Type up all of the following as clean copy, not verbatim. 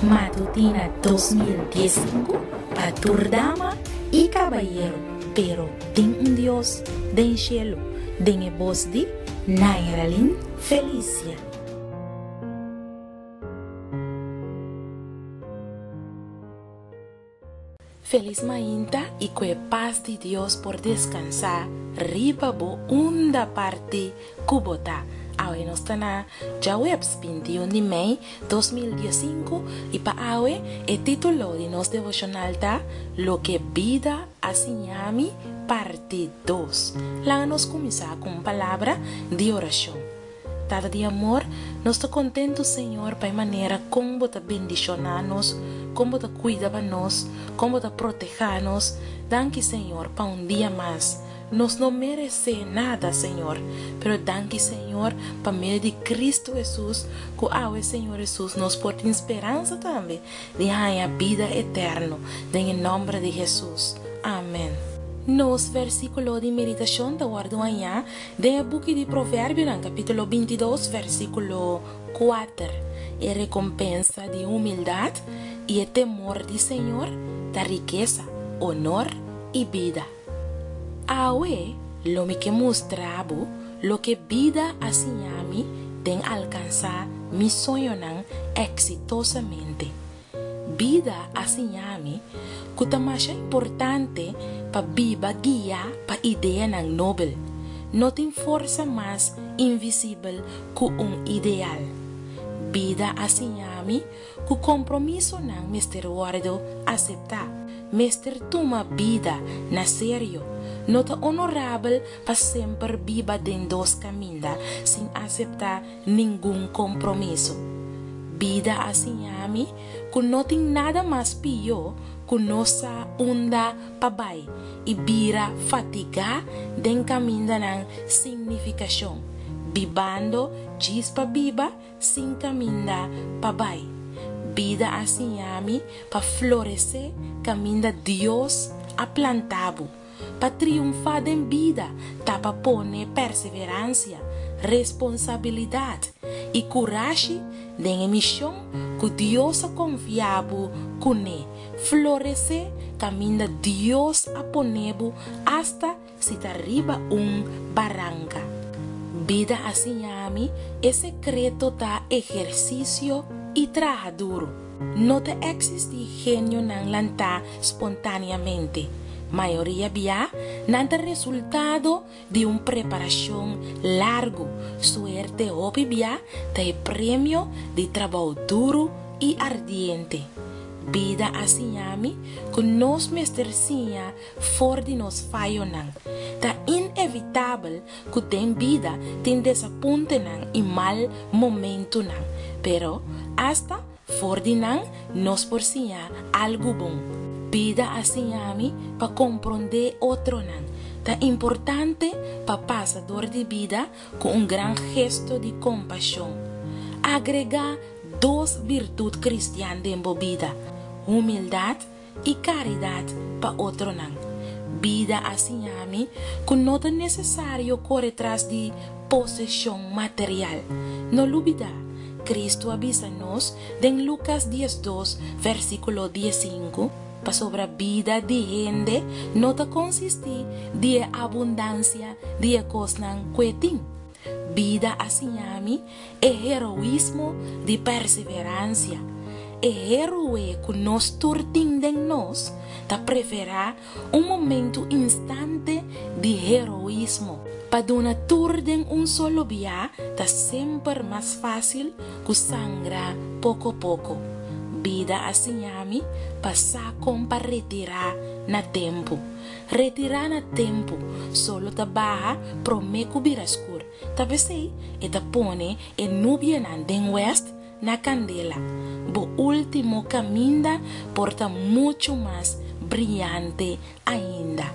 Matutina 2015 pa tur dama y cabayero, pero tin un Dios den cielo, den e bos di Nairalyn Felicia. Felis mainta y cu e paz di Dios por descansa riba bo unda parti cu bo ta. Awe nos ta na djaweps 21 di mei 2015 y pa awe e titulo di nos devocional ta Loke bida a siña mi parti dos. Laga nos cuminsa cu un palabra di oracion. Tata di amor, nos ta kontentu, Señor, pa e manera kon Bo ta bendishoná nos, kon Bo ta kuida pa nos, kon Bo ta protehá nos. Danki, Señor, pa un dia mas. Nos no meresé nada, Señor, pero danki, Señor, pa medio di Kristu Hesus, ku awe, Señor Hesus, nos por tin speransa tambe di haña bida eterno. Den e nòmber di Hesus. Amèn. Nos versíkulo di meditashon ta wòrdu hañá Den e buki di Proverbionan kapítulo 22 versíkulo 4, e rekompensa di humildat i e temor di Señor ta rikesa, onor i bida. Awe lo mi ke mustra bo loke bida a siña mi den alkansá mi soñonan eksitosamente. Bida a siña mi ku ta masha importante pa biba guiá pa ideanan nobel. No tin forsa mas invisibel ku un ideal. Bida a siña mi ku kompromisonan mester wòrdu aseptá. Mester tuma bida na serio. No ta onorabel pa semper biba den dos kaminda sin aseptá ningun kompromiso. Bida a siña mi ku no tin nada mas pió ku no sa unda pa bai i bira fatigá den kamindanan sin nifikashon, bibando djis pa biba sin kaminda pa bai. Bida a siña mi pa floresé kaminda Dios a planta bo. Pa triunfá den bida ta pa pone perseveransia, responsabilidat i kurashi den e mishon ku Dios a konfia bo kuné. Floresé kaminda Dios a pone bo asta si ta riba un baranka. Bida a siña mi e sekreto ta ehersisio i traha duru. No ta eksistí genionan lantá spontáneamente. Mayoria bia nan ta resultado di un preparashon largu. Suerte hopi bia ta e premio di trabou duru i ardiente. Bida a siña mi ku nos mester siña for di nos fayonan. Ta inevitabel ku den bida tin desapuntenan i mal momentunan, pero asta for di nan nos por siña algu bon. Bida a siña mi pa komprondé otronan. Ta importante pa pasa dor di bida ku un gran gesto di kompashon. Agregá dos birtut kristian den bo bida, humildat i karidat pa otronan. Bida a siña mi ku no ta nesesario kore tras di poseshon material. No lubidá, Kristu a bisa nos den Lukas 12 versíkulo 15, pasobra bida di hende no ta konsistí di e abundansia di e kosnan ku e tin. Bida a siña mi e heroismo di perseveransia. E héroe ku nos tur tin den nos ta preferá un momentu instante di heroismo. Pa duna tur den un solo bia ta semper mas fásil ku sangra poko poko. Bida a siña mi pa sa kon pa retirá na tempu. Retirá na tempu, solo ta baha promé ku bira skur. Ta p'esei e ta pone e nubianan den wèst na kandela. Bo último kaminda por ta muchu mas briante ainda.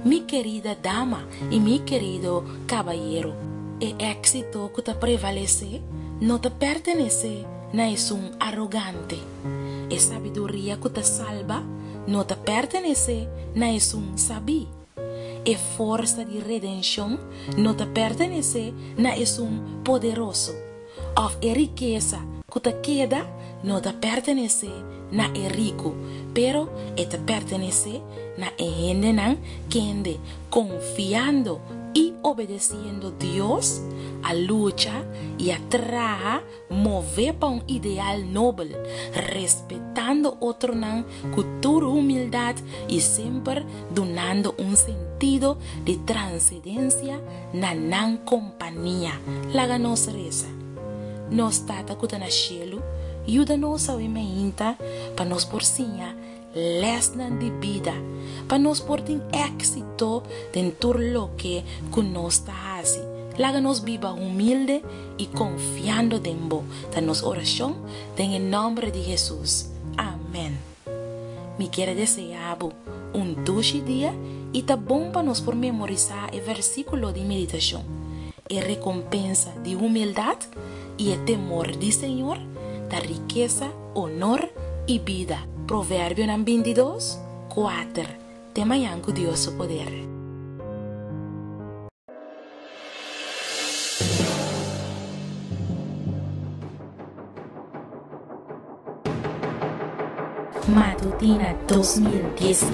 Mi kerida dama i mi kerido kabayero, e éksito ku ta prevalesé no ta pertenesé na esun arogante. E sabiduria ku ta salba no ta pertenesé na esun sabí. E forsa di redenshon no ta pertenesé na esun poderoso, òf e rikesa ku. ku ta keda no ta pertenesé na e riku, pero e ta pertenesé na e hendenan kende, konfiando i obedesiendo Dios, a lucha i a traha mové pa un ideal nobel, respetando otronan ku tur humildat i semper dunando un sentido di transedensia na nan kompania. Laga nos resa. Nos Tata ku ta na shelu, yuda nos awe meinta pa nos por siña lèsnan di bida, pa nos por tin éksito den tur loke ku nos ta hasi. Laga nos biba humilde i konfiando den bo, ta nos orashon den e nòmber di Hesus. Amèn. Mi kier a deseá bo un dushi dia i ta bon pa nos por memorisá e versíkulo di meditashon, E rekompensa di humildat i e temor di Señor ta rikesa, honor i bida. Proverbionan bintidos, kuater. Te mañan ku Dios su poder. Matutina 2015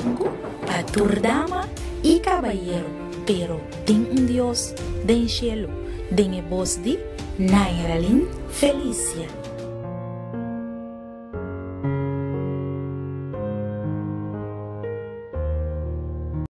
pa tur dama i kabayero, pero tin un Dios den shelu, den e bos di Nairalyn Felicia.